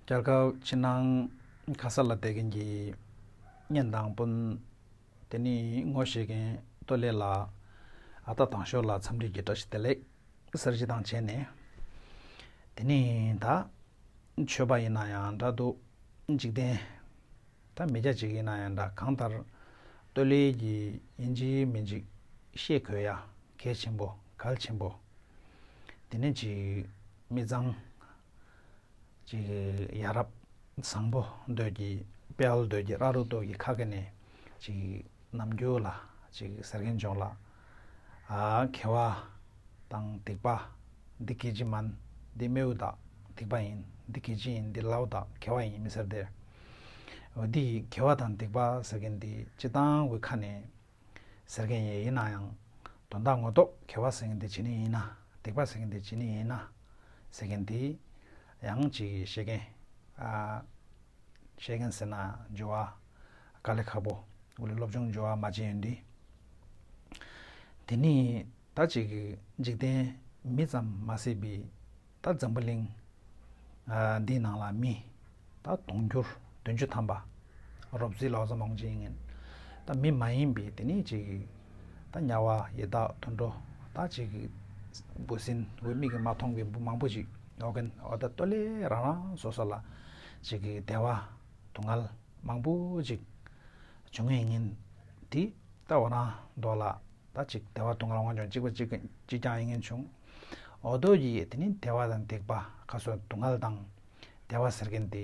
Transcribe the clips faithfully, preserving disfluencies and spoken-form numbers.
རྒྱལ་ཁབ་ཕྱི་ནང་ག་ས་ལ་བསྡད་མཁན་གྱི་གཉེན་དང་སྤུན། དེ་ནས་ངོ་ཤེས་མཁན་ལྟོ་ལེ་ལ། ཨ་ད་དང་ཤོག་ལ་འཚམས་འདྲི་གྱི་བཀྲ་ཤིས་བདེ་ལེགས་ཟེར་གྱི་དང་བྱས་ནས། དེ་ནས་ད་ཆོས་པ་ཡིན་ན་ཡང་འདྲ་འདུག་འཇིག་རྟེན་ད་མི་སྐྱ་ཅིག་ཡིན་ན་ཡང་འདྲ། གང་ལྟར་ལྟོ་ལེ་གྱི་ཡིན་གཅིག་མིན་གཅིག་ཤེས་དགོས་ཡ་གལ་ཆེན་པོ་གལ་ཆེན་པོ། དེ་ནས་ཅིག་མི་གཙང་ཅིག་ཡ་རབས་བཟང་པོ་འདོད་ཀྱི་དཔལ་འདོད་ཀྱི་ར་རུ་འདོད་ཀྱི་ཁ་སྐད་ནས་ཅིག་ནམ་རྒྱུན་ལ་ཅིག་ཟེར་མཁན་བྱུང་ལ། ཨ་མཁས་པ་དང་སྡིག་པ། འདི་དགེ་བྱེད་མིན། འདི་རྨེའུ་དང་སྡིག་པ་ཡིན། འདི་དགེ་བྱེད་ཡིན། འདི་ལའུ་དང་མཁས་པ་ཡིན་མི་ཟེར་དེ། འོ་འདི་མཁས་པ་དང་སྡིག་པ་ཟེར་མཁན་འདི་སྤྱི་བཏང་གི་ཁ་ནས་ཟེར་མཁན་ཡང་ཡིན་ན་ཡང་། དོན་དག་ངོ་ཐོག་མཁས་པ་ཟེར་མཁན་འདི་ཇི་ནི་ཡིན་ན། སྡིག་པ་ཟེར་མཁན་འདི་ཇི་ནི་ཡིན་ན་ཟེར་མཁན་འདི་ཡང་ཅིག་ཤེས་མཁན། ཨ། ཤེས་མཁན་ཟེར་ན་འགྱུར་བ་དཀའ་ལས་ཁག་པོ། འུ་ལས་སློབ་སྦྱོང་འགྱུར་བ་མ་བྱས་ཡོང་དུས། དེ་ནི་ད་ཅིག་འཇིག་རྟེན་མི་ཙམ་མ་ཟད་པའི་ད་འཛམ་བུ་གླིང་ཨ་འདིའི་ནང་ལ་མི་ད་དུང་ཕྱུར་བདུན་ཅུ་ཐམ་པ་རོབ་རྩིས་ལོག་ཙམ་མང་ཅིག་ཡིན། ད་མི་མ་ཡིན་པའི་དེ་ནི་ཅིག་ད་དམྱལ་བ་ཡི་དྭགས་དུད་འགྲོ་ད་ཅིག་འབུ་སྲིན་འོ་མིག་གིས་མ་མཐོང་བའི་འབུ་མང་པོ་ཅིག་ཡོད་མཁན། འོ་ད་ལྟོ་ལེ་རང་རང་སོ་སོ་ལ་ཅིག་གི་བདེ་བ་སྡུག་བསྔལ་མང་པོ་ཅིག་བྱུང་ཡིན་ངེས། དེ་ལྟ་བ་ན་མདོ་ལ་ད་ཅིག་བདེ་བ་སྡུག་བསྔལ་དབང་བྱུང་གཅིག་པ་གཅིག་གཅིག་རྐྱང་ཡིན་ངེས་བྱུང་། འོ་དོ་ཡིས་དེ་ནི་བདེ་བ་དང་སྡིག་པ་ཁ་སོ་སྡུག་བསྔལ་དང་བདེ་བ་ཟེར་མཁན་དེ།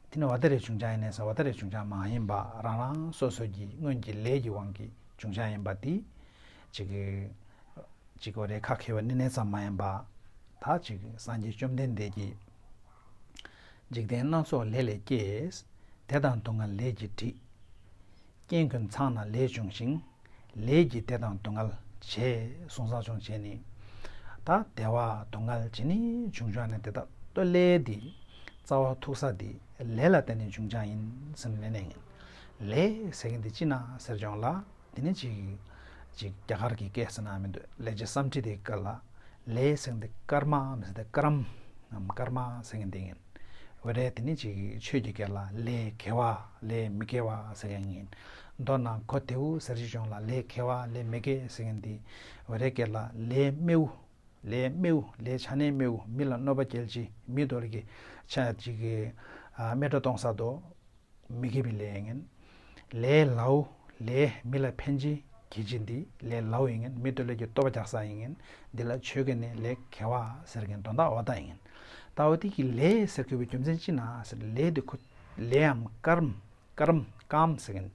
དེ་ནི་བ་ད་རེ་བྱུང་ཆ་ཡིན་ནས་ཟེར་བ་ད་རེ་བྱུང་ཆ་མ་ཡིན་པ་རང་རང་སོ་སོ་གི་སྔོན་གྱི་ལས་ཀྱི་དབང་གིས་བྱུང་ཆ་ཡིན་པ་དེ། ཅིག་གི་ཅིག་གོ་རེ་ཁ་ཁེ་བ་ནི་ནས་ཙམ་མ་ཡིན་པ། ད་ཅིག་སངས་རྒྱས་བཅོམ་ལྡན་འདས་ཀྱིས། འཇིག་རྟེན་སྣ་ཚོགས་ལས་ལས་སྐྱེས། བདེ་དང་སྡུག་བསྔལ་ལས་ཀྱིས་འགྲིབ། རྐྱེན་ཀུན་ཚང་ན་ལས་བྱུང་ཞིང་། ལས་ཀྱིས་བདེ་དང་སྡུག་བསྔལ་བྱེད། གསུངས་ས་བྱུང་བྱས་ནས། ད་བདེ་བ་སྡུག་བསྔལ་ཇི་ནི་བྱུང་བྱུང་ནས་དེ་དག་ལྟོ་ལས་དེ་རྩ་བ་ཐུག་ས་དེ་ལས་ལ་བརྟེན་ནས་བྱུང་བྱུང་ཡིན་ཟེར་ནས་ལན་ནས་ཡིན། ལས་ཟེར་མཁན་དེ་ཅི་ན་ཟེར་བྱུང་ལ། དེ་ནས་ཅིག་ཅིག་རྒྱ་གར་གྱི་སྐད་ཟེར་ན་མི་འདུག་ལས་ཀྱི་སམ་ཁྲིད་དེ་སྐད་ལ་ལས་ཟེར་མཁན་དེ་ཀརྨ་མི་ཟེར་ཏེ་ཀ་རམ་ནམ་ཀརྨ་ཟེར་མཁན་དེ་ཡིན། འོ་རེད། དེ་ནི་ཅིག་ཆོས་ཀྱི་སྐད་ལ་ལས་དགེ་བ་ལས་མི་དགེ་བ་ཟེར་མཁན་ཡིན། མདོར་ན་གོ་བདེ་བོ་ཟེར་ཞིག་བྱུང་ལ་ལས་དགེ་བ་ལས་མི་དགེ་ཟེར་མཁན་དེ། འོ་རེད། སྐད་ལ་ལས་རྨེའུ། ལས་རྨེའུ་ལས་ཆ་ནས་རྨེའུ་མི་ལ་གནོད་པ་སྐྱེལ་ཅི་མི་དོར་གྱི་ཆ་ཅིག་གི་ཨ་རྨེ་སྒྲ་གཏོང་ས་དོ། མི་དགེ་བའི་ལས་ཡིན། ལས་ལའུ། ལས་མི་ལ་ཕན་ཅི་གྱི་ཅི་འདི་ལས་ལའུ་ཡིན། མི་དོ་ལས་ཀྱི་ལྟོ་བ་རྒྱག་ས་ཡིན། འདི་ལ་ཆོས་སྐད་ནས་ལས་དགེ་བ་ཟེར་མཁན་དོན་དག་འོ་ད་ཡིན། ད་འོ་དེ་གི་ལས་ཟེར་དགོས་པའི་རྒྱུ་མཚན་ཅི་ན་ཟེར་ལས་དེ་ཁོ་ལས་ཡམ་ཀརམ། ཀརམ་ཀམ་ཟེར་མཁན།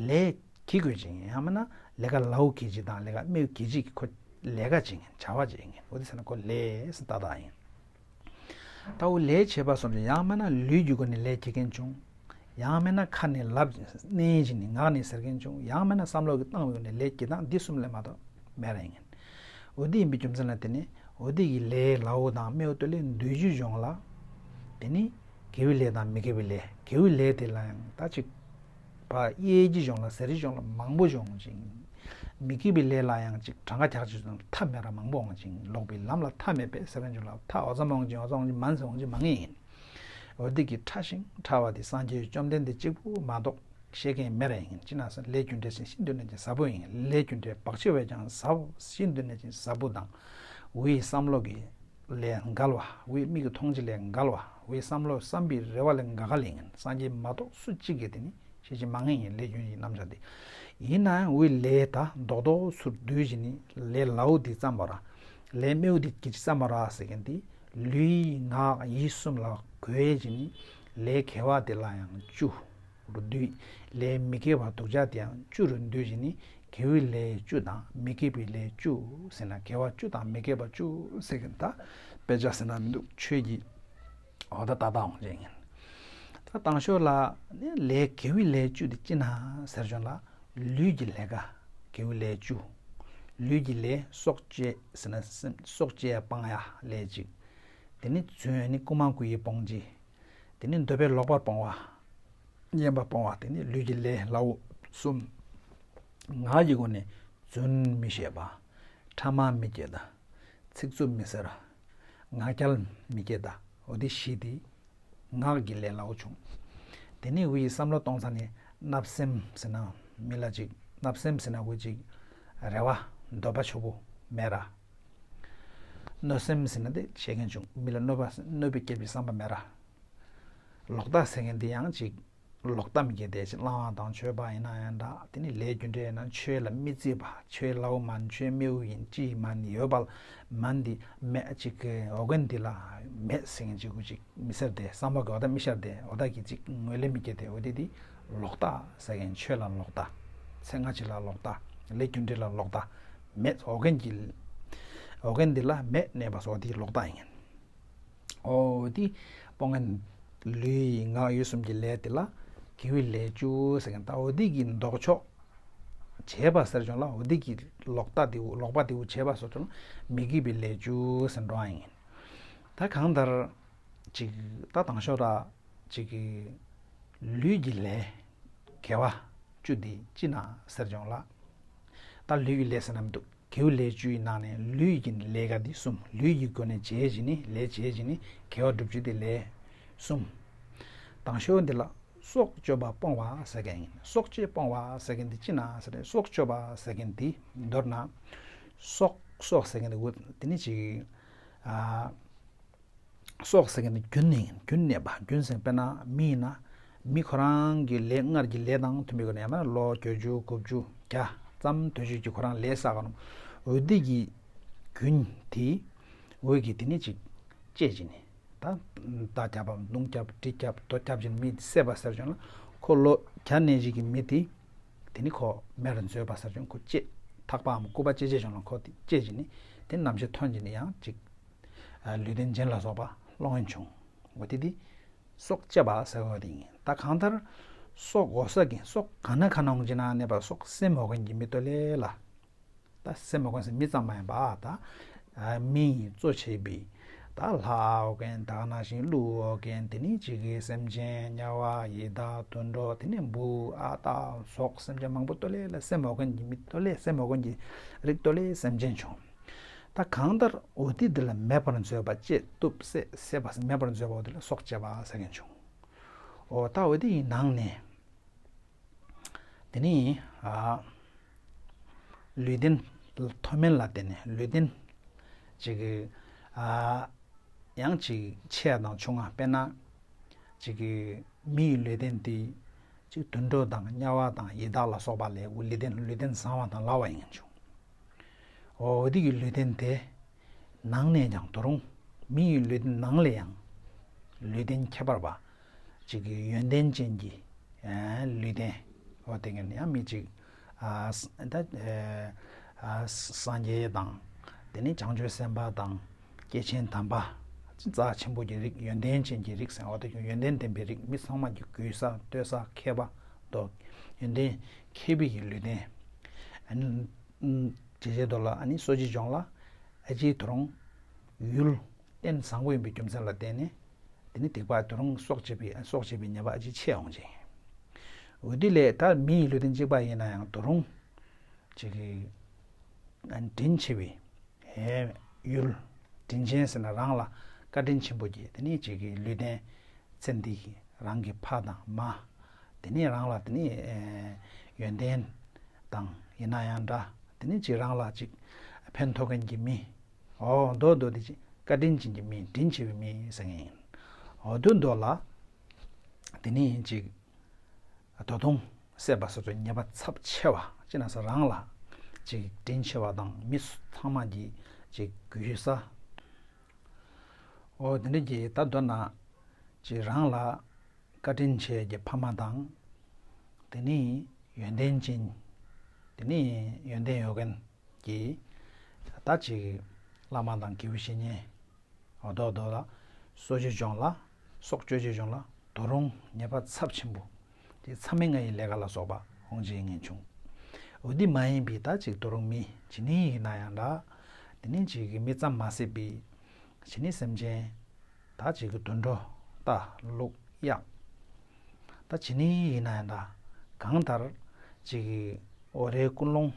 ལས་གི་དགོས་ཅིང་ཡང་མིན་ན་ལས་ཀ་ལའུ་གི་ཅི་དང་ལས་ཀ་རྨེའུ་གི་ཅི་གི་ཁོ་ལས་ཀ་ཅིག་ཡིན། བྱ་བ་ཅིག་ཡིན། འོ་དེ་ཟེར་ན་ཁོ་ལས་ཟེར་ཏག་ཏག་ཡིན། ད་འོ་ལས་བྱེད་པ་སོགས་ཀྱི་ཡང་མིན་ན་ལུས་ཀྱི་སྒོ་ནས་ལས་བྱེད་མཁན་བྱུང་། ཡང་མིན་ན་ཁ་ནས་ལབ་ནས་བྱས་ནས་ངག་ནས་ཟེར་མཁན་བྱུང་། ཡང་མིན་ན་བསམ་བློ་གི་བཏང་བའི་སྒོ་ནས་ལས་བྱེད་སྟངས་འདི་གསུམ་ལས་མ་གཏོགས་མེད་ར་ཡིན། འོ་འདི་ཡིན་པའི་རྒྱུ་མཚན་ལ་བརྟེན་ནས་འོ་འདི་ཡི་ལས་ལའོ་དང་རྨེའུ་སྟོད་ལས་འདོད་རྒྱུ་སྦྱོང་ལ། དེ་ནི་དགེ་བའི་ལས་དང་མི་དགེ་བའི་ལས། དགེ་བའི་ལས་དེ་ལ་ཡང་ད་ཅིག་པ་གཡས་ཀྱི་གཞུང་ལ་ཟེར་རི་གཞུང་ལ་མང་པོ་འབྱུང་ཅིང་། མི་དགེ་བའི་ལས་ལ་ཡང་ཅིག་གྲངས་ཀ་རྒྱག་ཅིག་ཙམ་མཐའ་མེད་ར་མང་པོ་འོང་ཅིང་། ལོག་པའི་ལམ་ལ་མཐའ་མེད་པས་ཟེར་རི་གཞུང་ལ་མཐའ་འོ་ཙམ་འོང་ཅིང་འོ་ཙམ་འོང་ཅིང་མང་ཙམ་འོང་ཅིང་མང་ངེས་ཡིན། འོ་འདི་གི་ཕྲ་ཞིང་ཕྲ་བ་དེ་སངས་རྒྱས་བཅོམ་ལྡན་འདས་གཅིག་པུ་མ་གཏོགས་ཤེས་མཁན་མེད་ར་ཡིན། ཅི་ན་ཟེར་ལས་རྒྱུ་འབྲས་ཤིན་ཏུ་ནས་ཀྱང་ཟབ་པོ་ཡིན། ལས་རྒྱུ་འབྲས་བག་ཕྱེ་བས་ཀྱང་ཟབ་ཤིན་ཏུ་ནས་ཀྱང་ཟབ་པོ་དང་། འུའི་བསམ་བློ་གི་ལས་འགལ་བ། འུའི་མིག་གི་མཐོང་ཅི་ལས་འགལ་བ། འུའི་བསམ་བློ་བསམ་པའི་རེ་བ་ལས་འགལ་ག་ལས་ངན། སངས་རྒྱས་མ་གཏོགས་སུ་གཅིག་གིས་དེ་ནི་ཤེས་ཀྱི་མ་ངེས་ཡིན། ལས་རྒྱུ་ཡི་རྣམ་གཞག་དེ། ཡིན་ནའང་འུའི་ལས་ད་རྡོག་རྡོག་ཚུར་བསྡུས་ཀྱི་ནི་ལས་ལའོ་དེ་བརྩམས་པ་ར། ལས་རྨེའུ་དེ་གི་ཅི་བརྩམས་པ་ར་ཟེར་མཁན་དེ། ལུས་ངག་ཡིད་གསུམ་ལ་གོས་ཀྱི་ནི་ལས་དགེ་བ་དེ་ལ་ཡང་བཅུ། རུ་བསྡུས། ལས་མི་དགེ་བ་སྡུག་ཅག་དེའང་བཅུ་རུ་བསྡུས་བཞིན་ནི་དགེ་བའི་ལས་བཅུ་དང་མི་དགེ་བའི་ལས་བཅུ་ཟེར་ན་དགེ་བ་བཅུ་དང་མི་དགེ་བ་བཅུ་ཟེར་གི་ད་དཔེ་ཆ་ཟེར་ན་མི་འདུག་ཆོས་ཀྱི་འོ་ད་ཏག་ཏག་འོང་ཅན་ཡིན། ད་དང་ཤོས་ལ་ནི་ལས་དགེ་བའི་ལས་བཅུ་དེ་ཅི་ན་ཟེར་བྱུང་ལ་ལུས་ཀྱི་ལས་ཀ་དགེ་བའི་ལས་བཅུ། ལུས་ཀྱི་ལས་སྲོག་བཅད་ཟེར་ན་སེམས་སྲོག་བཅད་སྤང་ཡ་ལས་གཅིག་དེ་ནི་རྫུན་ནི་རྐུ་མ་རྐུ་ཡི་སྤོང་བྱེད། དེ་ནི་འདོད་པས་ལོག་པར་སྤོང་བ། གཉེན་པ་སྤོང་བ་དེ་ནི་ལུས་ཀྱི་ལས་ལའོ་གསུམ། ངག་གི་སྒོ་ནས་རྫུན་མི་བཤད་པ། ཕྲ་མ་མི་སྐྱེ་ད། ཚིག་རྩུབ་མི་ཟེར། ངག་འཁྱལ་མི་སྐྱེ་ད། འོ་དེ་བཞི་དེ་ ངག་གི་ལས་སླ་བོ་བྱུང་། དེ་ནས་འུ་ཡི་བསམ་བློ་གཏོང་ས་ནས་བརྣབ་སེམས་ཟེར་ན་མི་ལ་ཅིག་བརྣབ་སེམས་ཟེར་ན་འུ་ཅིག་རེ་བ་འདོད་པ་ཆེ་པོ་མེད་ར། གནོད་སེམས་ཟེར་ན་དེ་བཤད་མཁན་བྱུང་མི་ལ་གནོད་པ་གནོད་པའི་སྐྱེད་པའི་བསམ་པ་མེད་ར། ལོག་ལྟ་ཟེར་མཁན་དེ་ཡང་ཅིག་ལོག་ལྟ་མི་སྐྱེ་དེ་ཅིག་བླ་མ་དང་ཆོས་པ་ཡིན་ན་ཡང་འདྲ། དེ་ནི་ལས་རྒྱུ་འབྲས་ཡིན་ན་ཆོས་ལ་མི་བརྩི་བ་ཆོས་སླ་བོ་མན་ཆོས་རྨེའུ་ཡིན་ཅི་ཡིན་མན་ཡོད་པ་མན་འདི་མེད་ཅིག་གི་འོ་གན་འདི་ལ་མེད་ཟེར་མཁན་ཅིག་གུ་ཅིག་མི་ཟེར་དེ་བསམ་པ་གི་འོ་ད་མི་ཤར་དེ་འོ་ད་གི་ཅིག་ངོས་ལེན་མི་སྐྱེ་དེ་འོ་དེ་དེ་ལོག་ལྟ་ཟེར་མཁན་ཆོས་ལ་ལོག་ལྟ། ཚེ་སྔ་ཕྱི་ལ་ལོག་ལྟ། ལས་རྒྱུ་འབྲས་ལ་ལོག་ལྟ། མེད་འོ་གན་གྱི་འོ་གན་འདི་ལ་མེད་གནས་པ་སོགས་དེ་ལོག་ལྟ་ཡིན། འོ་དེ་སྤོང་ངན་ལུས་ཡིད་ངག་ཡིད་གསུམ་གྱི་ལས་དེ་ལ་དགེ་བའི་ལས་བཅུ་ཟེར་མཁན་ད་འོ་དེ་གི་ལྡོག་ཕྱོགས་བྱས་པ་ཟེར་བྱུང་ལ་འོ་དེ་གི་ལོག་ལྟ་དེའུ་ལོག་པ་དེའུ་བྱས་པ་སོགས་ལ་མི་དགེ་བའི་ལས་བཅུ་ཟེར་འགྲོ་བ་ཡིན། ད་གང་ལྟར་ཅིག་ད་དང་ཤོག་ར་ཅིག་གི་ལུས་ཀྱི་ལས་དགེ་བ་བཅུ་དེ་ཅི་ན་ཟེར་བྱུང་ལ། ད་ལུས་ཀྱི་ལས་ཟེར་ན་མི་འདུག་དགེ་བའི་ལས་བཅུའི་ནང་ནས་ལུས་ཀྱི་ལས་ཀ་འདི་གསུམ། ལུས་ཀྱི་སྒོ་ནས་བྱས་བྱས་ནི་ལས་བྱས་བྱས་ནི་དགེ་བ་སྒྲུབ་བྱེད་དེ་ལས་གསུམ། དང་ཤོས་འདི་ལ་སྲོག་གཅོད་པ་སྤོང་བ་ཟེར་མཁན་ཡིན། སྲོག་གཅོད་སྤོང་བ་ཟེར་མཁན་འདི་ཅི་ན་ཟེར་ན་སྲོག་གཅོད་པ་ཟེར་མཁན་འདི་མདོར་ན་སྲོག་སྲོག་ཟེར་མཁན་འདི་འུ་དེ་ནི་ཅིག་ཨ། སྲོག་ཟེར་མཁན་དེ་རྒྱུན་ནས་རྒྱུན་གནས་པ་རྒྱུན་ཟེར་དཔེར་ན་མི་ཡིན་ན་མི་ཁོ་རང་གི་ལས་སྔར་གྱི་ལས་དང་མཐུན་པའི་སྒོ་ནས་ཡང་ན་ལོ་བརྒྱད་ཅུ་དགུ་བཅུ་བརྒྱ་ཙམ་དུས་ཚོད་ཀྱི་ཁོ་རང་ལས་བསགས་པ་རྣམས་འོ་དེ་གི་རྒྱུན་དེ་འོད་ཀྱི་དེ་ནི་ཅིག་བཅད་ཅིང་ནི་ད་མདའ་རྒྱབ་པ་མདུང་རྒྱབ་གྲི་རྒྱབ་རྡོ་རྒྱབ་ཅིང་མི་བསད་པ་ཟེར་བྱུང་ན་ཁོ་ལོ་བརྒྱ་ནས་ཅིག་གི་མི་དེ་དེ་ནི་ཁོ་མེར་མཛོད་པ་ཟེར་བྱུང་ཁོ་བཅད་ཐག་པའམ་སྐུད་པ་བཅད་བཅད་བྱུང་ན་ཁོ་དེ་བཅད་ཅིང་ནི་དེ་རྣམ་ཤེས་ཐོན་ཅིང་ནི་ཡང་ཅིག་ལུས་རྟེན་ཅན་ལ་སོགས་པ་སློང་ཡོན་བྱུང་། འོ་དེ་དེ་སྲོག་བཅད་པ་ཟེར་བ་དེ་ཡིན། ད་གང་ལྟར་སྲོག་འོ་ས་གིན་སྲོག་ག་ན་ག་ན་འོང་ཅི་ན་གནས་པ་སྲོག་སེམས་འོ་གན་གྱི་མི་ལྟོ་ལས་ལ། ད་སེམས་འོ་གན་ཟེར་མི་ཙམ་མ་ཡིན་པ་ད་མི་ཡིས་གཙོ་བྱས་པའི་ད་ལྷ་འོ་གན་ད་ག་ནང་བཞིན་ཀླུ་འོ་གན་དེ་ནི་ཅིག་གི་སེམས་ཅན་དམྱལ་བ་ཡི་དྭགས་དུད་འགྲོ་དེ་ནི་འབུ་ཨ་སྟག་སོགས་སེམས་ཅན་མང་པོ་ལྟོ་ལས་ལ་སེམས་འོ་གན་གྱི་མི་ལྟོ་ལས་སེམས་འོ་གན་གྱི་རིགས་ལྟོ་ལས་སེམས་ཅན་བྱུང་། ད་གང་ལྟར་འོ་དེ་འདི་ལ་མེད་པར་མཛོད་པ་བཅད་གཏུབ་བསད་བསད་པ་མེད་པར་མཛོད་པ་འོ་དེ་ལ་སྲོག་བཅད་པ་ཟེར་མཁན་བྱུང་། འོ་ད་འོ་དེ་ཡི་ནང་ནས་དེ་ནི་ཨ་ལུས་རྟེན་མཐོ་དམན་ལ་བརྟེན་ནས་ལུས་རྟེན་ཅིག་གི་ཨ་ཡང་ཅིག་ཆེ་བ་དང་ཆུང་བ་དཔེར་ན་ཅིག་གི་མི་ཡི་ལུས་རྟེན་དེ་ཅིག་དུད་འགྲོ་དང་དམྱལ་བ་དང་ཡི་དྭགས་ལ་སོགས་པ་ལས་འོ་ལུས་རྟེན་ལུས་རྟེན་བཟང་བ་དང་ལྷ་བ་ཡིན་བྱུང་། འོ་དེ་གི་ལུས་རྟེན་དེ་ནང་ནས་ཀྱང་ད་རུང་མི་ཡི་ལུས་རྟེན་ནང་ལས་ཡང་ལུས་རྟེན་ཁྱད་པར་བ་ཅིག་གི་ཡོན་ཏན་ཅན་གྱི་ལུས་རྟེན་འོ་དེ་གི་ཡང་མི་ཅིག་ཨ་ད་ཨ་སངས་རྒྱས་དང་དེ་ནས་བྱང་ཆུབ་སེམས་དཔའ་དང་སྐྱེས་ཆེན་དམ་པ་རྩ་ཆེན་པོ་གི་རིགས་ཡོན་ཏན་ཅན་གྱི་རིགས་ཟེར་འོ་དེ་གི་ཡོན་ཏན་ལྡན་པའི་རིགས་མི་ཚང་མ་གི་གུས་ས་བསྟོད་ས་མཁས་པ་དོ་ཡོན་ཏན་མཁས་པའི་གི་ལུས་རྟེན། ཨ་ནི་ཨ་ནི་ཇེ་ཆེ་དོ་ལ་ཨ་ནི་གསོ་སྤྱི་སྦྱོང་ལ་ཨ་ཅེའི་དུ་རུང་ཡུལ་རྟེན་བཟང་པོ་ཡིན་པའི་རྒྱུ་མཚན་ལ་བརྟེན་ནས་དེ་ནི་སྡིག་པ་དུ་རུང་སྲོག་བཅད་པའི་སྲོག་བཅད་པའི་ཉེས་པ་ཨ་ཅེ་ཆེ་འོང་ཅིང་། འོ་དེ་ལས་ད་མི་ཡི་ལུས་རྟེན་གཅིག་པ་ཡིན་ན་ཡང་དུ་རུང་ཅིག་གི་ཨ་ནི་དྲིན་ཆེ་བའི་ཡུལ་དྲིན་ཆེན་ཟེར་ན་རང་ལ་བཀའ་དྲིན་ཆེན་པོ་གྱིས་དེ་ནི་ཅིག་གི་ལུས་རྟེན། ཚེ་འདི་གི་རང་གི་ཕ་དང་མ། དེ་ནས་རང་ལ་དེ་ནས་ཨེ་ཡོན་ཏན་དང་ཡིན་ན་ཡང་འདྲ། དེ་ནས་ཅིག་རང་ལ་ཅིག་ཕན་ཐོགས་མཁན་གྱི་མི། འོ་མདོ་མདོ་དེ་ཅིག་བཀའ་དྲིན་ཅན་གྱི་མི་དྲིན་ཆེ་བའི་མི་ཟེར་མཁན་ཡིན། འོ་དུ་མདོ་ལ་དེ་ནས་ཅིག་ད་དུང་བསད་པ་སོགས་ཀྱི་ཉེས་པ་ཚབས་ཆེ་བ་ཅི་ན་ས་རང་ལ་ཅིག་དྲིན་ཆེ་བ་དང་མི་ཚང་མ་གྱིས་ཅིག་གུས་ས། འོ་དེ་འདྲ་གྱི་ད་མདོར་ན་ཅིག་རང་ལ་བཀའ་དྲིན་ཆེ་གི་ཕ་མ་དང་། དེ་ནི་ཡོན་ཏན་ཅན། དེ་ནི་ཡོན་ཏན་ཡོད་མཁན་གྱི་ད་ཅིག་བླ་མ་དང་དགེ་བའི་བཤེས་གཉེན། འོ་དོ་དོ་ལ་གསོ་སྤྱི་སྦྱོང་ལ་སྲོག་གཅོད་སྤྱི་སྦྱོང་ལ་དོ་རུང་ཉེས་པ་ཚབས་ཆེན་པོ། དེ་མཚམས་མེད་ལྔ་ཡི་ལས་ཀ་ལ་སོགས་པ་འོང་ཅིག་ངེས་བྱུང་། འོ་དེ་མ་ཡིན་པའི་ད་ཅིག་དོ་རུང་མི་ཇི་ནི་ཡིན་ན་ཡང་འདྲ། དེ་ནི་ཅིག་གི་མི་ཙམ་མ་ཟད་པའི་ཇི་ནི་སེམས་ཅན། ད་ཅིག་གི་དུད་འགྲོ་རྟ་ལུག་གཡག་ད་ཇི་ནི་ཡིན་ན་ཡང་ད་གང་ལྟར་ཅིག་གི་འོ་རེའི་ཀུན་སློང་།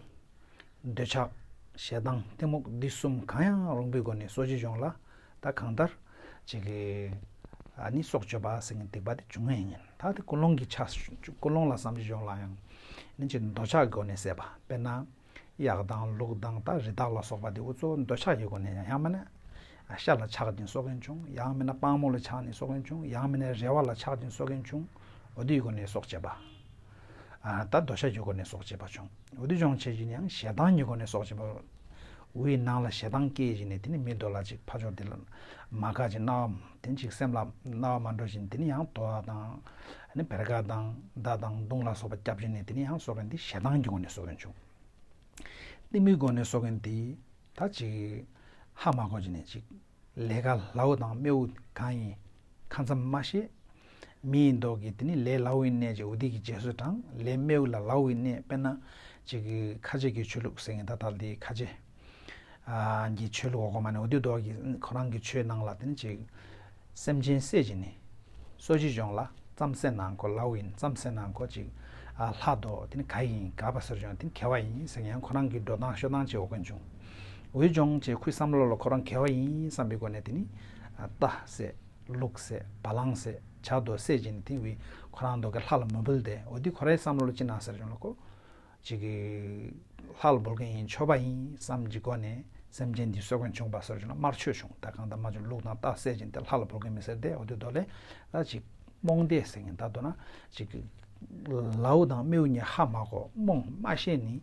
འདོད་ཆགས་ཞེ་སྡང་གཏི་མུག་འདི་གསུམ་གང་ཡང་རུང་པའི་སྒོ་ནས་གསོ་སྤྱི་སྦྱོང་ལ་ད་གང་ལྟར་ཅིག་གི་ ཨ་ནི་སྲོག་གཅོད་པ་ཟེར་མཁན་སྡིག་པ་དེ་བྱུང་ཡས་ཡིན། ད་དེ་ཀུན་སློང་གི་ཆ་ཀུན་སློང་ལ་བསམ་གཞིག་ཡོང་ལ་ཡང་ནི་ཅིག་འདོད་ཆགས་ཀྱི་སྒོ་ནས་བསད་པ། དཔེར་ན། གཡག་དང་ལུག་དང་ད་རི་དྭགས་ལ་སོགས་པ་དེ་འུ་ཚོ་འདོད་ཆགས་ཀྱི་སྒོ་ནས་ཡང་མིན་ན་ཤ་ལ་ཆགས་ཀྱིན་གསོད་མཁན་བྱུང་། ཡང་མིན་ན་སྤང་མོ་ལ་ཆགས་ནས་གསོད་མཁན་བྱུང་། ཡང་མིན་ན་རེ་བ་ལ་ཆགས་ཀྱིན་གསོད་མཁན་བྱུང་། འོ་དེའི་སྒོ་ནས་སྲོག་བཅད་པ། ཨ་ད་འདོད་ཆགས་ཀྱི་སྒོ་ནས་སྲོག་བཅད་པ་བྱུང་། འོ་དེ་སྦྱོང་བྱེད་ཀྱི་ཡང་ཞེ་སྡང་གི་སྒོ་ནས་སྲོག་བཅད་པ། འུའི་ནང་ལ་ཞེ་སྡང་སྐྱེས་བྱས་ནས་དེ་ནི་མི་འདོད་ལ་ཅིག་ཕ་ཕྱོགས་དེ་ལ་མ་དགའ་ཅིག་རྣ་བ་དེ་ཅིག་སེམས་ལ་རྣ་བ་མ་འགྲོ་བཞིན་དེ་ནི་ཡང་དོ་བ་དང་ནི་བེར་ཀ་དང་མདའ་དང་མདུང་ལ་སོགས་པ་བརྒྱབ་བྱས་ནས་དེ་ནི་ཡང་གསོད་མཁན་དེ་ཞེ་སྡང་གི་སྒོ་ནས་གསོད་མཁན་བྱུང་། གཏི་མུག་སྒོ་ནས་གསོད་མཁན་དེ་ད་ཅིག་ཧ་མ་གོ་བྱས་ནས་ཅིག་ལས་ཀ་ལའུ་དང་རྨེའུ་གང་ཡིན་ཁ་མཚམས་མ་ཤེས། མི་ཡི་མདོག་གིས་དེ་ནི་ལས་ལའུ་ཡིན་ནས་ཅིག་འོ་དེ་གི་རྗེས་སུ་འབྲངས། ལས་རྨེའུ་ལ་ལའུ་ཡིན་ནས། དཔེར་ན་ཅིག་ཁ་ཆེ་གི་ཆོས་ལུགས་ཟེར་མཁན་ད་ལྟ་དེ་ཁ་ཆེ་གི་ཆོས་ལུགས་འོ་གོ་མ་ནས་འོ་དེ་མདོག་གིས་ཁོ་རང་གི་ཆོས་ནང་ལ་དེ་ནི་ཅིག་སེམས་ཅན་བསད་བྱས་ནས་གསོད་བྱེད་སྦྱོང་ལ་ཙམ་བསད་ན་ཁོ་ལའུ་ཡིན། ཙམ་བསད་ན་ཁོ་ཅིག་ཨ་ལྷ་མདོག་དེ་ནི་ག་ཡིན་ག་པ་ཟེར་སྦྱོང་དེ་ནི་མཁས་པ་ཡིན་ཟེར་ཡང་ཁོ་རང་གི་འགྲོ་སྟངས་ཤོད་སྟངས་ཅིག་འོ་གོ་བྱུང་། འོ་དེ་སྦྱོང་བྱས་ཁོའི་བསམ་བློ་ལ་ཁོ་རང་མཁས་པ་ཡིན་བསམ་པའི་སྒོ་ནས་དེ་ནི་རྟ་བསད། ལུག་བསད། བ་ལང་བསད། བྱ་དོ་བསད་བྱས་ནས་དེ་བས་ཁོ་རང་མདོག་གི་ལྷ་ལ་མ་འབུལ་ཏེ། འོ་དེ་ཁོ་རའི་བསམ་བློ་ལ་ཅི་ན་ཟེར་བྱུང་ལ་ཁོ་ཅིག་གི་ལྷ་ལ་འབུལ་མཁན་ཡིན་ཆོས་པ་ཡིན་བསམ་གྱི་སྒོ་ནས་སེམས་ཅན་འདི་གསོད་མཁན་བྱུང་བ་ཟེར་བྱུང་ལ་དམར་མཆོད་བྱུང་། ད་གང་ལྟར་མ་བྱུང་ལུག་དང་རྟ་བསད་བྱས་ཏེ་ལྷ་ལ་འབུལ་མཁན་མི་ཟེར་ཏེ། འོ་དེ་མདོག་ལས་ད་ཅིག་རྨོངས་དད་ཟེར་མཁན་ད་མདོར་ན་ཅིག་གི་ལའུ་དང་རྨེའུ་གཉིས་ཧ་མ་གོ་རྨོངས་མ་ཤེས་ནི་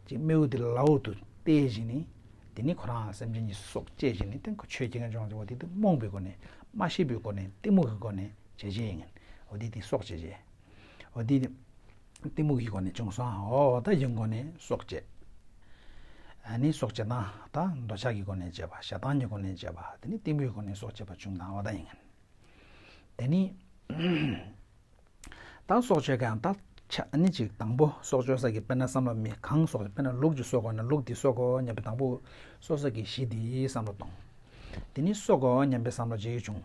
ཅིག་རྨེའུ་དེ་ལའུ་དུ་བལྟས་བྱས་ནི་དེ་ནི་ཁོ་རང་སེམས་ཅན་གྱི་སྲོག་བཅད་བྱས་ནི་དེ་ཁོ་ཆོས་ཀྱི་ངན་སྦྱོང་བྱེད་པ་དེ་དེ་རྨོངས་པའི་སྒོ་ནས་མ་ཤེས་པའི་སྒོ་ནས་གཏི་མུག་གི་སྒོ་ནས་བྱས་བྱས་ཡིན། འོ་དེ་དེ་སྲོག་བཅད་བྱས། འོ་དེ་གཏི་མུག་གི་སྒོ་ནས་བྱུང་སོང་། འོ་ད་ཡིན་སྒོ་ནས་སྲོག་བཅད། ཨ་ནི་སྲོག་བཅད་ན་ད་འདོད་ཆགས་ཀྱི་སྒོ་ནས་བཅད་པ། ཞེ་སྡང་གི་སྒོ་ནས་བཅད་པ། དེ་ནི་གཏི་མུག་གི་སྒོ་ནས་སྲོག་བཅད་པ་བྱུང་དང་འོ་ད་ཡིན། དེ་ནི་ད་སྲོག་གཅོད་མཁན་ད་ཆ་ཨ་ནི་ཅིག་དང་པོ་སྲོག་གཅོད་ས་གི་དཔེར་ན་བསམ་བློ་མི་གང་སྲོག་དཔེར་ན་ལུག་ཅིག་གསོད་དགོས་ན་ལུག་དེ་གསོད་དགོས་སྙམ་པའི་དང་པོ་གསོད་ས་གི་གཞི་དེ་བསམ་བློ་གཏོང་། དེ་ནི་གསོད་དགོས་སྙམ་པའི་བསམ་བློ་ཅིག་བྱུང་།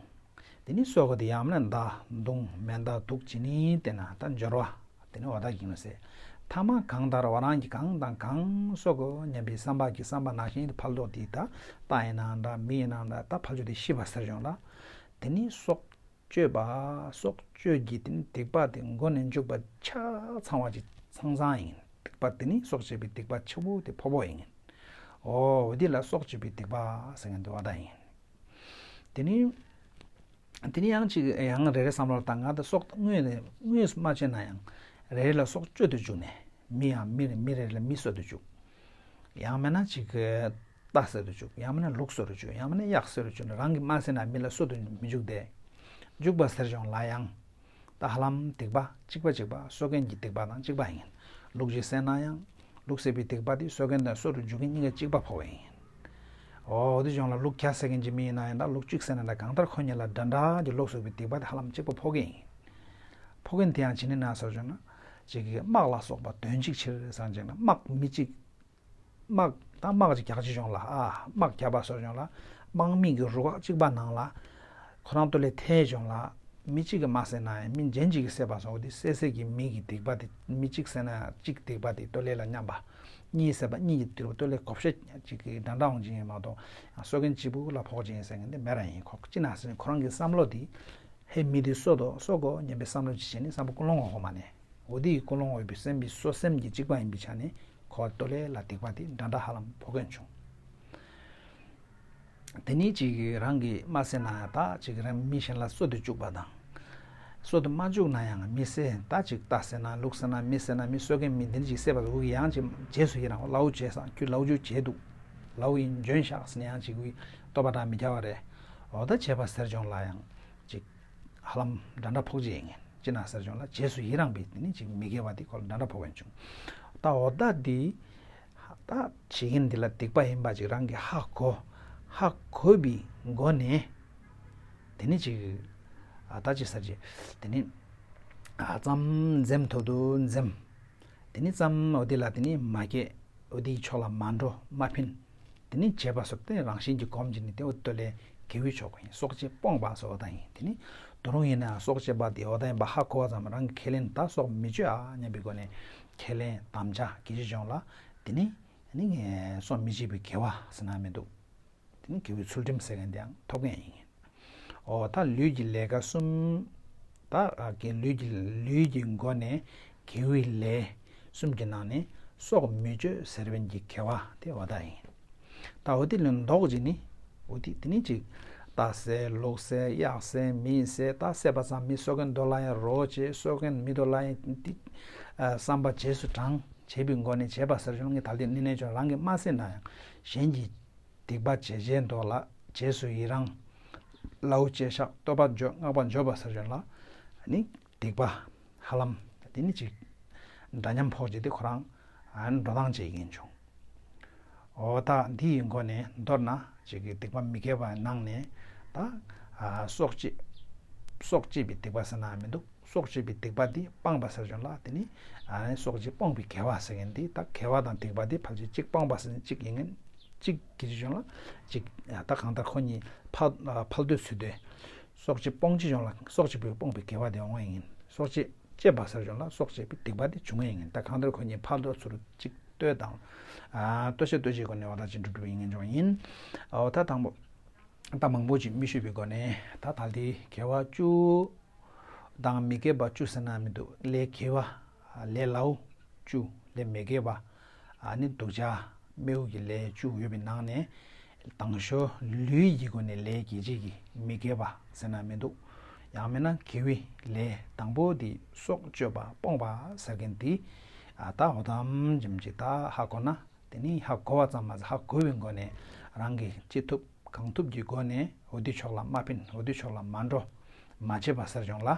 དེ་ནི་གསོད་དགོས་དེ་ཡང་མིན་ན་མདའ་མདུང་མེ་མདའ་དུག་ཅི་ནི་བསྟན་ན་ད་འབྱོར་བ། དེ་ནི་འོ་ད་གིན་ལ་ཟེར། ཐ་མ་གང་ལྟར་བ་རང་གིས་གང་དང་གང་གསོད་དགོས་སྙམ་པའི་བསམ་པ་གི་བསམ་པ་ནང་བཞིན་དུ་ཕར་ལོག་དེ་ད་རྟ་ཡིན་ན་འདྲ་མི་ཡིན་ན་འདྲ་ད་ཕར་ཕྱོགས་དེ་ཤི་བ་ཟེར་བྱུང་ལ། དེ་ནི་སྲོག་གཅོད་པ། སྲོག་གཅོད་ཀྱི་དེ་ནི་སྡིག་པ་དེ་མགོ་ནས་མཇུག་བར་ཆ་ཚང་བ་ཅིག་ཚང་ཚང་ཡིན། སྡིག་པ་དེ་ནི་སྲོག་བཅད་པའི་སྡིག་པ་ཆེ་བོ་དེ་ཕོ་བོ་ཡིན། འོ་འདི་ལ་སྲོག་གཅོད་པའི་སྡིག་པ་ཟེར་མཁན་དེ་བ་ད་ཡིན། དེ་ནི་དེ་ནི་ཡང་ཅིག་ཡང་རེ་རེ་བསམ་བློ་བཏང་ང་ད་སྲོག་དངོས་ནས་དངོས་སུ་མ་བཅད་ན་ཡང་རེ་རེ་ལ་སྲོག་གཅོད་དུ་བཅུག་ནས་མི་ཡང་མི་རེ་མི་རེ་ལ་མི་གསོད་དུ་བཅུག་ཡང་མིན་ན་ཅིག་རྟ་གསོད་དུ་བཅུག་ཡང་མིན་ན་ལུག་གསོད་དུ་བཅུག་ཡང་མིན་ན་གཡག་གསོད་དུ་བཅུག་ནས་རང་གིས་མ་བསད་ན་མི་ལ་གསོད་དུ་མི་འཇུག་སྟེ། འཇུག་པ་ཟེར་བྱུང་ལ་ཡང་། ད་ཧ་ལམ་སྡིག་པ་གཅིག་པ་གཅིག་པ་གསོད་མཁན་གྱི་སྡིག་པ་དང་གཅིག་པ་ཡིན། ལུག་ཅིག་བསད་ན་ཡང་། ལུག་བསད་པའི་སྡིག་པ་དེ་གསོད་མཁན་དང་གསོད་དུ་འཇུག་མཁན་གཉིས་ཀ་གཅིག་པ་ཕོག་པ་ཡིན། འོ་དེ་བྱུང་ལ་ལུག་བརྒྱ་བསད་མཁན་གྱི་མི་ཡིན་ན་ཡང་ད་ལུག་གཅིག་བསད་ན་ད་གང་ལྟར་ཁོ་གཉིས་ལ་འདྲ་འདྲ་གྱི་ལུག་གསོད་པའི་སྡིག་པ་དེ་ཧ་ལམ་གཅིག་པ་ཕོག་གི་ཡིན། ཕོག་མཁན་དེ་ཡང་ཇི་ནས་ན་ཟེར་བྱུང་ན། ཅིག་གི་དམག་ལ་སོགས་པ་དོན་གཅིག་ཕྱིར་སངས་རྒྱས་ན་དམག་མི་གཅིག་དམག་དང་དམག་ཅིག་རྒྱག་ཅིག་བྱུང་ལ་ཨ་དམག་རྒྱག་པ་སོགས་བྱུང་ལ། དམག་མི་གི་རུ་ཁག་གཅིག་པ་ནང་ལ། ཁོ་རང་ལྟོ་ལས་ཐལ་བྱུང་ལ། མི་གཅིག་གིས་མ་བསད་ན་ཡང་མི་གཞན་གཅིག་གིས་བསད་པ་སོགས་དེ་བསད་བསད་ཀྱི་མི་གི་སྡིག་པ་དེ་མི་གཅིག་བསད་ན་གཅིག་སྡིག་པ་དེ་ལྟོ་ལས་ལ་མཉམ་པ། གཉིས་བསད་པ་གཉིས་ཀྱི་སྡིག་པ་ལྟོ་ལས་བགོ་བཤའ་གཅིག་གི་འདྲ་འདྲ་འོང་ཅིག་ཡིན་མ་གཏོགས་ཡང་གསོད་མཁན་གཅིག་པུ་ལ་ཕོག་ཅིག་ཡིན་ཟེར་མཁན་དེ་མེད་ར་ཡིན་ཁོ་ཅི་ན་ཟེར་ཁོ་རང་གི་བསམ་བློ་དེ། ཧེ་མི་དེ་གསོད་དོ་གསོད་དགོ་སྙམ་པའི་བསམ་བློ་ཅིག་བྱས་ནས་བསམ་པ་ཀུན་སློང་འོག་མ་ནས། འོ་དེ་ཡི་ཀུན་སློང་འོས་པའི་སེམས་པའི་གསོད་སེམས་ཀྱི་གཅིག་པ་ཡིན་པའི་ཆ་ནས་ཁོ་ལྟོ་ལས་ལ་སྡིག་པ་དེ་འདྲ་འདྲ་ཧ་ལམ་ཕོག་མཁན་བྱུང་། དེ་ནས་ཅིག་རང་གིས་མ་བསད་ན་ད་ཅིག་རང་མི་གཞན་ལ་གསོད་དུ་བཅུག་པ་དང་། གསོད་དུ་མ་བཅུག་ན་ཡང་མི་བསད་ད་ཅིག་རྟ་བསད་ན་ལུག་བསད་ན་མི་བསད་ན་མི་གསོད་མཁན་མི་འདི་འདྲ་ཅིག་བསད་པ་འུ་གི་ཡང་ཅིག་རྗེས་སུ་ཡི་རང་ལའུ་བྱས་སང་ཁྱོད་ལའུ་ཇུ་བྱས་འདུག་ལའུ་ཡིན་འཇོན་ཤག་ཟེར་ནས་ཡང་ཅིག་འུ་ལྟོ་པ་འདྲ་མི་རྒྱག་པ་རེད། འོ་ད་བྱས་པ་ཟེར་བྱུང་ལ་ཡང་ཅིག་ཧ་ལམ་འདྲ་འདྲ་ཕོག་ཅིག་ཡིན་ངེས་ཅི་ན་ཟེར་བྱུང་ལ་རྗེས་སུ་ཡི་རང་པའི་དེ་ནི་ཅིག་མི་དགེ་བ་དེ་ཁོ་ལ་འདྲ་འདྲ་ཕོག་མཁན་བྱུང་། ད་འོ་ད་འདི་ད་བྱེད་མཁན་འདི་ལ་སྡིག་པ་ཡིན་པ་ཅིག་རང་གིས་ཧ་གོ་ཧ་གོ་བའི་སྒོ་ནས་དེ་ནི་ཅིག་ཨ་ད་ཅི་ཟེར་ཅིག་དེ་ནི་ཨ་ཙམ་འཛེམ་ཐུབ་ཏུ་འཛེམ། དེ་ནི་ཙམ་འོ་དེ་ལ་དེ་ནི་མ་སྐྱེ། འོ་དེའི་ཕྱོགས་ལ་མ་འགྲོ་མ་ཕན། དེ་ནི་བྱས་པ་སོགས་དེ་རང་བཞིན་གྱིས་གོམས་ཀྱི་ནི་དེ་འོ་དེ་ལས་དགེ་བའི་ཕྱོགས་ཡིན་སྲོག་བཅད་སྤོང་བ་སོགས་དང་ཡིན་དེ་ནི་དོ་རུང་ཡིན་ན་སྲོག་བཅད་པ་དེ་འོ་ད་ཡིན་པ་ཧ་གོ་བ་ཙམ་རང་གི་ཁས་ལེན་ད་སྲོག་མི་གཅོད་ཨ་སྙམ་པའི་སྒོ་ནས་ཁས་ལེན་དམ་བཅའ་གི་གཞི་སྦྱོང་ལ་དེ་ནི་ནི་སྲོག་མི་གཅོད་པའི་དགེ་བ་ཟེར་ན་མི་འདུག་དེ་ནི་དགེ་བའི་ཚུལ་ཁྲིམས་ཟེར་མཁན་དེའང་ཐོབ་མཁན་ཡིན། འོ་ད་ལུས་ཀྱི་ལས་ཀ་གསུམ། ད་ཨ་གི་ལུས་ཀྱི་ལུས་ཀྱི་སྒོ་ནས་དགེ་བའི་ལས་གསུམ་གྱི་ནང་ནས་སྲོག་མི་གཅོད་ཟེར་བའི་གི་དགེ་བ་དེ་འོ་ད་ཡིན། ད་འོ་དེ་ལས་ལྡོག་ཅིག་ནི། འོ་དེ་དེ་ནི་ཅིག་རྟ་བསད་ལུག་བསད་གཡག་བསད་མི་བསད། རྟ་བསད་པ་ཙམ་མི་གསོད་མཁན་དེ་ལ་ཡང་རོགས་བྱེད། གསོད་མཁན་མི་དེ་ལ་ཡང་དེ་ཨ་བསམ་པ་རྗེས་སུ་འབྲང་བྱེད་པའི་སྒོ་ནས་བྱས་པ་ཟེར་བྱུང་ངས་ད་ལྟའི་ནི་ནས་ཀྱང་རང་གིས་མ་བསད་ན་ཡང་གཞན་གྱི་སྡིག་པ་བྱས་བྱས་འདུག་ལ་རྗེས་སུ་ཡི་རང་། ལའུ་ཅེ་ཤག་བསྟོད་པ་བརྗོད་བསྔགས་པ་བརྗོད་པ་ཟེར་བྱུང་ལ་ནི་སྡིག་པ་ཧ་ལམ་དེ་ནི་ཅིག་འདྲ་མཉམ་ཕོག་ཅིག་དེ་ཁོ་རང་ཨ་འགྲོ་སྟངས་བྱེད་ཀྱིན་བྱུང་། འོ་ད་འདི་ཡི་སྒོ་ནས་མདོར་ན་ཅིག་གི་སྡིག་པ་མི་དགེ་བ་ནང་ནས་ད་ཨ་སྲོག་བཅད། སྲོག་བཅད་པའི་སྡིག་པ་ཟེར་ན་མི་འདུག་སྲོག་བཅད་པའི་སྡིག་པ་འདི་སྤངས་པ་ཟེར་བྱུང་ལ་དེ་ནི་ཨ་ནི་སྲོག་བཅད་སྤོང་བའི་དགེ་བ་ཟེར་མཁན་འདི་ད་དགེ་བ་དང་སྡིག་པ་འདི་ཕལ་ཆེར་གཅིག་སྤངས་པ་ཟེར་ན་གཅིག་ཡིན་མཁན་གཅིག་གི་ཅི་བྱུང་ལ་གཅིག་ད་གང་ལྟར་ཁོ་གཉིས་ཕ་ཕལ་དུ་ཚུད་དེ་སྲོག་བཅད་སྤོང་ཅི་བྱུང་ལ་སྲོག་བཅད་པའི་སྤོང་བའི་དགེ་བ་དེ་འོང་བ་ཡིན། སྲོག་བཅད་བཅད་པ་ཟེར་བྱུང་ལ་སྲོག་བཅད་པའི་སྡིག་པ་དེ་བྱུང་བ་ཡིན། ད་གང་ལྟར་ཁོ་གཉིས་ཕལ་དུ་ཚུར་གཅིག་ལྟོས་དང་ལྟོས་ཤེས་ལྟོས་ཤེས་སྒོ་ནས་འོ་ད་ཅི་འགྲུབ་འགྲུབ་ཡིན་ངེས་འབྱུང་ཡིན། འོ་ད་དང་པོ། ད་མང་པོ་ཅིག་མི་ཞུས་པའི་སྒོ་ནས་ད་ད་ལྟའི་དགེ་བ་བཅུ་དང་མི་དགེ་བ་བཅུ་ཟེར་ན་མི་འདུག་ལས་དགེ་བ། ལས་ལའོ་བཅུ། ལས་མི་དགེ་བ། ཨ་ནི་སྡུག་ཅག་སྨེའུ་གི་ལས་བཅུ་ཡོད་པའི་ནང་ནས་དང་ཤོས་ལུས་ཀྱི་སྒོ་ནས་ལས་དགེ་བྱེད་ཀྱི་མི་དགེ་བ་ཟེར་ན་མི་འདུག་ཡང་མིན་ན་དགེ་བའི་ལས་དང་པོ་དེ་སྲོག་གཅོད་པ་སྤོང་བ་ཟེར་མཁན་དེ་ད་འོ་དམ་ཅིམ་ཅིག་ད་ཧ་གོ་ན། དེ་ནི་ཧ་གོ་བ་ཙམ་མ་ཟད་ཧ་གོ་བའི་སྒོ་ནས་རང་གིས་ཅི་ཐུབ་གང་ཐུབ་ཀྱི་སྒོ་ནས་འོ་དེ་ཕྱོགས་ལ་མ་ཕན་འོ་དེ་ཕྱོགས་ལ་མ་འགྲོ་མ་བྱེད་པ་ཟེར་བྱུང་ལ།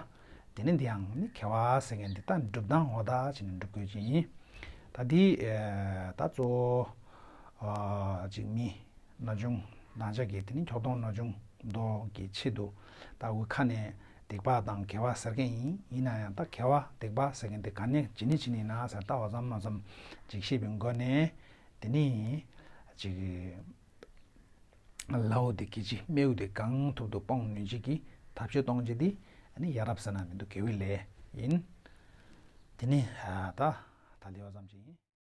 དེ་ནི་འདི་ཡང་ནི་དགེ་བ་ཟེར་མཁན་འདི་ད་སྒྲུབ་སྟངས་འོ་ད་བྱས་ནས་སྒྲུབ་དགོས་ཀྱི་ཡིན། ད་འདི་ད་གཙོ་བོ་ཅིག་མི་ན་ཆུང་དང་ཆ་གི་དེ་ནི་འཁྱོག་གཏོང་ན་ཆུང་མདོག་གི་ཆེད་དུ་ད་འུ་ཁ་ནས་སྡིག་པ་དང་དགེ་བ་ཟེར་མཁན་ཡིན། ཡིན་ན་ཡང་ད་དགེ་བ་སྡིག་པ་ཟེར་མཁན་དེ་ག་ནས་ཇི་ནས་ཇི་ནས་ན་ཟེར་ལྟ་བ་ཙམ་མ་ཙམ་ཅིག་ཤེས་པའི་སྒོ་ནས། དེ་ནི་ཅིག་ལའོ་དེ་གི་ཅི་སྨེའུ་དེ་གང་ཐུབ་ཐུབ་སྤོང་ནུས་ཅིག་གི་ཐབས་ཤེས་གཏོང་ཅིག་དེ་ནི་ཡ་རབས་ཟེར་ན་མི་འདུག་དགེ་བའི་ལས་ཡིན། དེ་ནི་ད་ད་ལྟ་བ་ཙམ་ཅིག་ཡིན།